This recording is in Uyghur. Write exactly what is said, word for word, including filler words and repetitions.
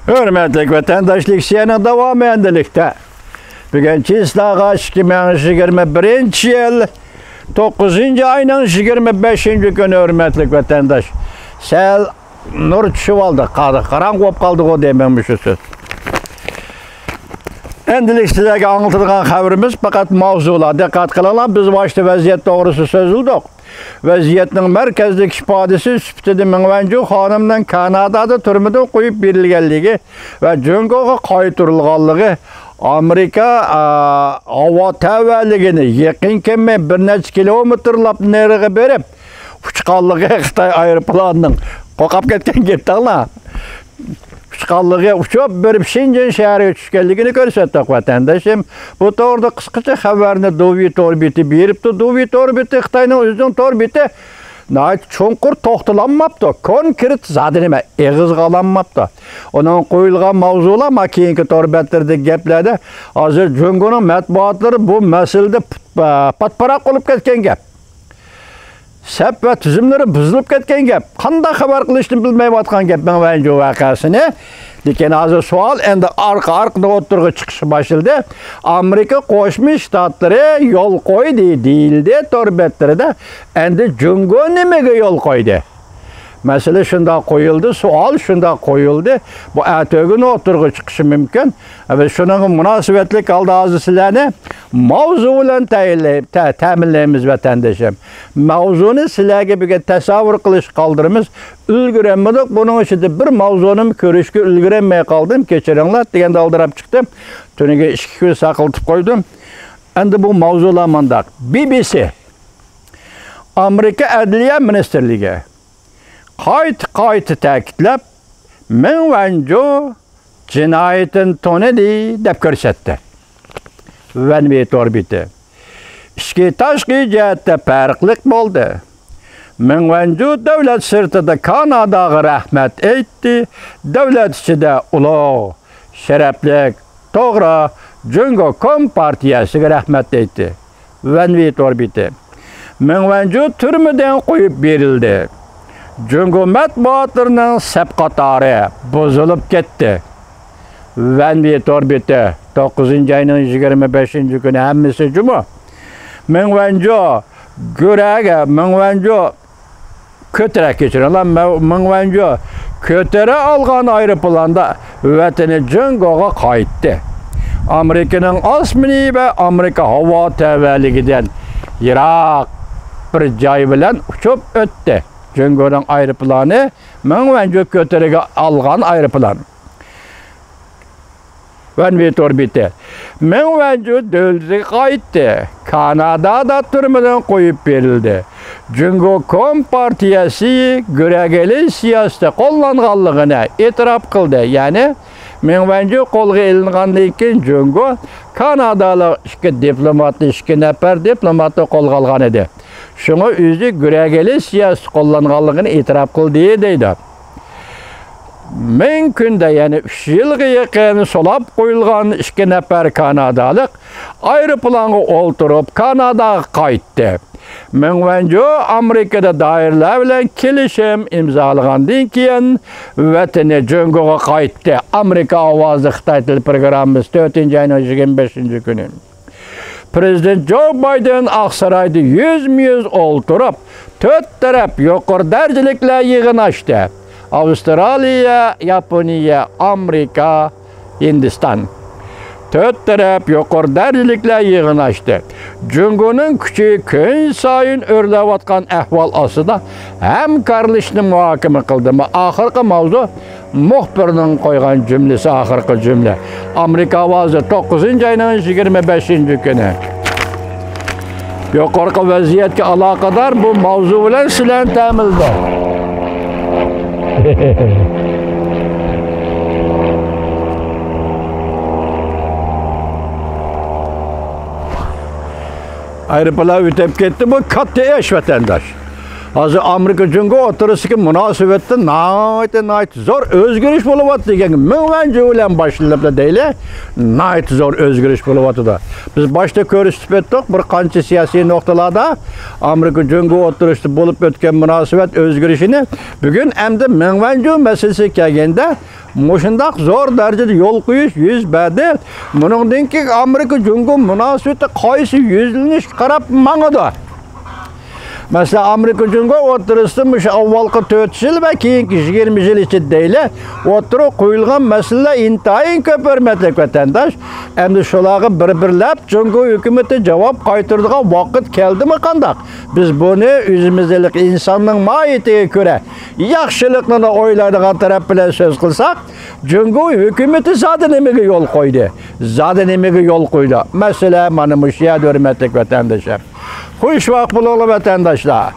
ھۆرمەتلىك ۋەتەنداش، لېكسىيەنىڭ داۋامى ئەندىلىكتە. بۈگۈن چىسلاغا ئىككى مىڭ يىگىرمە بىرىنچى يىل توققۇزىنچى ئاينىڭ يىگىرمە بەشىنچى كۈنى، ھۆرمەتلىك ۋەتەنداش. سەل نۇر چۈشۈۋالدى، قا-، قاراڭغۇ بولۇپ قالدىغۇ دەيمەن مۇشۇ سۆز. ئەندىلىك سىلەرگە ئاڭلىتىدىغان خەۋىرىمىز پەقەت ماۋزۇلار. دىققەت قىلىڭلار، بىز باشتا ۋەزىيەت توغرىسىدا سۆزلىدۇق. ۋەزىيەتنىڭ مەركەزلىك ئىپادىسى سۈپىتىدە مېڭ ۋەنجۇ خانىمنىڭ كانادادا تۈرمىدىن قويۇپ بېرىلگەنلىكى ۋە جۇڭگوغا قايتۇرۇلغانلىقى، ئامېرىكا، ئا، ھاۋا تەۋەلىكىنى يېقىن كەلمەي، بىر نەچچە كىلومېتىرلاپ نېرىغا بېرىپ، ئۇچقانلىقى خىتاي ئايروپىلانىنىڭ، قورقۇپ كەتكەن گەپ تاڭلا. ئۇچقانلىقى ئۇچۇپ بېرىپ شېنجېن شەھىرىگە چۈشكەنلىكىنى كۆرسەتتۇق، ۋەتەنداشىم. بۇ توغرىدا قىسقىچە خەۋەرنى دۇۋى تور بېتى بېرىپتۇ. دۇۋى تور بېتى خىتاينىڭ ئۆزىنىڭ تور بېتى، ناھايىتى چوڭقۇر توختىلالماپتۇ. كونكرېت زادى نېمە، ئېغىزغا ئالالماپتۇ. ئۇنىڭ قويۇلغان ماۋزۇلار، ما كېيىنكى تور بەتلىرىدىكى گەپلەردە، ھازىر جۇڭگونىڭ مەتبۇئاتلىرى بۇ مەسىلىدە پۇت-، پاتپاراق بولۇپ كەتكەن گەپ. سەپ ۋە تۈزۈملىرى بۇزۇلۇپ كەتكەن گەپ. قانداق خەۋەر قىلىشنى بىلمەيۋاتقان گەپ مېڭ ۋەنجۇ ۋەقەسىنى. لېكىن ھازىر سوئال ئەمدى ئارقا-ئارقىدىن ئوتتۇرىغا چىقىشقا باشلىدى. ئامېرىكا قوشما شتاتلىرى يول قويدى دېيىلدى تور بەتلىرىدە. ئەمدى جۇڭگو نېمىگە يول قويدى؟ مەسىلە شۇنداق قويۇلدى، سوئال شۇنداق قويۇلدى. بۇ ئەتىگۈن ئوتتۇرىغا چىقىشى مۇمكىن. بىز شۇنىڭغا مۇناسىۋەتلىك ھالدا ھازىر سىلەرنى ماۋزۇ بىلەن تەيىنلەي-، تە-، تەمىنلەيمىز، ۋەتەندىشىم. ماۋزۇنى سىلەرگە بۈگۈن تەسەۋۋۇر قىلىشقا قالدۇرىمىز. ئۈلگۈرەلمىدۇق. بۇنىڭ ئىچىدە بىر ماۋزۇنىمۇ كۆرۈشكە ئۈلگۈرەلمەي قالدىم. كېچىرىڭلار دېگەندە ئالدىراپ چىقتىم. تۈنۈگۈن ئىككى كۈن ساقلىتىپ قويدۇم. ئەمدى بۇ ماۋزۇلار مۇنداق. بى بى سى. ئامېرىكا ئەدلىيە مىنىستىرلىكى قايتا-قايتا تەكىتلەپ، مېڭ ۋەنجۇ جىنايىتىنى تونۇدى دەپ كۆرسەتتى. ۋەنۋى تور بېتى ئىچكى تاشقى جەھەتتە پەرقلىق بولدى. مېڭ ۋەنجۇ دۆلەت سىرتىدا كاناداغا رەھمەت ئېيتتى، دۆلەت ئىچىدە ئۇلۇغ، شەرەپلىك، توغرا، جۇڭگو كومپارتىيەسىگە رەھمەت ئېيتتى. ۋەنۋى تور بېتى. مېڭ ۋەنجۇ تۈرمىدىن قويۇپ بېرىلدى. جۇڭگو مەتبۇئاتلىرىنىڭ سەپ قاتارى بۇزۇلۇپ كەتتى. ۋەنۋى تور بېتى، توققۇزىنچى ئاينىڭ يىگىرمە بەشىنچى كۈنى، ھەممىسى جۇمۇ. مېڭ ۋەنجۇ گۈرەگە، مېڭ ۋەنجۇ كۆتۈرە، كېچىرىڭلار، مەۋ-، مېڭ ۋەنجۇ كۆتۈرە ئالغان ئايروپىلاندا ۋەتىنى جۇڭگوغا قايتتى. ئامېرىكىنىڭ ئاسمىنى ۋە ئامېرىكا ھاۋا تەۋەلىكىدىن يىراق بىر جاي بىلەن ئۇچۇپ ئۆتتى. جۇڭگونىڭ ئايروپىلانى مېڭ ۋەنجۇ كۆتۈرە ئالغان ئايروپىلان. ۋەنۋى تور بېتى. مېڭ ۋەنجۇ دۆلىتىگە قايتتى. كانادادا تۈرمىدىن قويۇپ بېرىلدى. جۇڭگو كومپارتىيەسى گۈرەگىلى سىياسىتى قوللانغانلىقىنى ئېتىراپ قىلدى. يەنى، مېڭ ۋەنجۇ قولغا ئېلىنغاندىن كېيىن، جۇڭگو كانادالىق ئىككى دىپلوماتنى، ئىككى نەپەر دىپلوماتنى قولغا ئالغان ئىدى. شۇڭا ئۆزى گۈرەگىلى سىياسىتى قوللانغانلىقىنى ئېتىراپ قىلدى، دەيدۇ. مىڭ كۈندە، يەنى ئۈچ يىلغا يېقىن سولاپ قويۇلغان ئىككى نەپەر كانادالىق ئايروپىلانغا ئولتۇرۇپ، كاناداغا قايتتى. مېڭ ۋەنجۇ ئامېرىكىدا دائىرىلەر بىلەن كېلىشىم ئىمزالىغاندىن كېيىن، ۋەتىنى جۇڭگوغا قايتتى. ئامېرىكا ئاۋازى خىتاي تىل پروگراممىسى، تۆتىنچى ئاينىڭ يىگىرمە بەشىنچى كۈنى. پىرېزىدېنت جو بايدېن ئاقسارايدا يۈزمۇ يۈز ئولتۇرۇپ، تۆت تەرەپ يۇقىرى دەرىجىلىكلەر يىغىنى ئاچتى. ئاۋسترالىيە، ياپونىيە، ئامېرىكا، ھىندىستان. تۆت تەرەپ يۇقىرى دەرىجىلىكلەر يىغىنى ئاچتى. جۇڭگونىڭ كۈچى كۈنسايىن ئۆرلەۋاتقان ئەھۋال ئاستىدا ھەمكارلىشىشنى مۇھاكىمە قىلدى. ئاخىرقى ماۋزۇ مۇخبىرنىڭ قويغان جۈملىسى، ئاخىرقى جۈملە. ئامېرىكا ئاۋازى، توققۇزىنچى ئاينىڭ يىگىرمە بەشىنچى كۈنى. يۇقىرىقى ۋەزىيەتكە ئالاقىدار بۇ ماۋزۇ بىلەن سىلەرنى تەمىنلىدۇق. ئايروپىلان ئۆتۈپ كەتتى، بۇ كاتتا ئىش، ۋەتەنداش. ھازىر ئامېرىكا جۇڭگو ئوتتۇرىسىدىكى مۇناسىۋەتتە ناھايىتى، ناھايىتى زور ئۆزگىرىش بولۇۋاتىدۇ دېگەن مېڭ ۋەنجۇ بىلەن باشلىنىپلا دەيلى، ناھايىتى زور ئۆزگىرىش بولۇۋاتىدۇ. بىز باشتا كۆرسىتىپ ئۆتتۇق، بىر قانچە سىياسىي نۇقتىلاردا ئامېرىكا جۇڭگو ئوتتۇرىسىدا بولۇپ ئۆتكەن مۇناسىۋەت ئۆزگىرىشىنى. بۈگۈن ئەمدى مېڭ ۋەنجۇ مەسىلىسىگە كەلگەندە، مۇشۇنداق زور دەرىجىدە يول قويۇش يۈز بەردى. مۇنىڭدىن كېيىن ئامېرىكا جۇڭگو مۇناسىۋىتى قايسى يۈزلىنىشكە قاراپ ماڭىدۇ؟ مەسىلەن، ئامېرىكا جۇڭگو ئوتتۇرىسىدا مۇشۇ ئاۋۋالقى تۆت يىل ۋە كېيىنكى يىگىرمە يىل ئىچىدە دەيلى، ئوتتۇرىغا قويۇلغان مەسىلىلەر ئىنتايىن كۆپ، ھۆرمەتلىك ۋەتەنداش. ئەمدى شۇلارغا بىر-بىرلەپ جۇڭگو ھۆكۈمىتى جاۋاب قايتۇرىدىغان ۋاقىت كەلدىمۇ قانداق؟ بىز بۇنى ئۆزىمىزدىكى ئىنساننىڭ ماھىيىتىگە كۆرە، ياخشىلىقنى ئويلايدىغان تەرەپ بىلەن سۆز قىلساق، جۇڭگو ھۆكۈمىتى زادى نېمىگە يول قويدى؟ زادى نېمىگە يول قويدى؟ مەسىلە مانا مۇشۇ يەردە، ھۆرمەتلىك ۋەتەنداشلار. خۇشۋاقىت بولۇڭلار، ۋەتەنداشلار.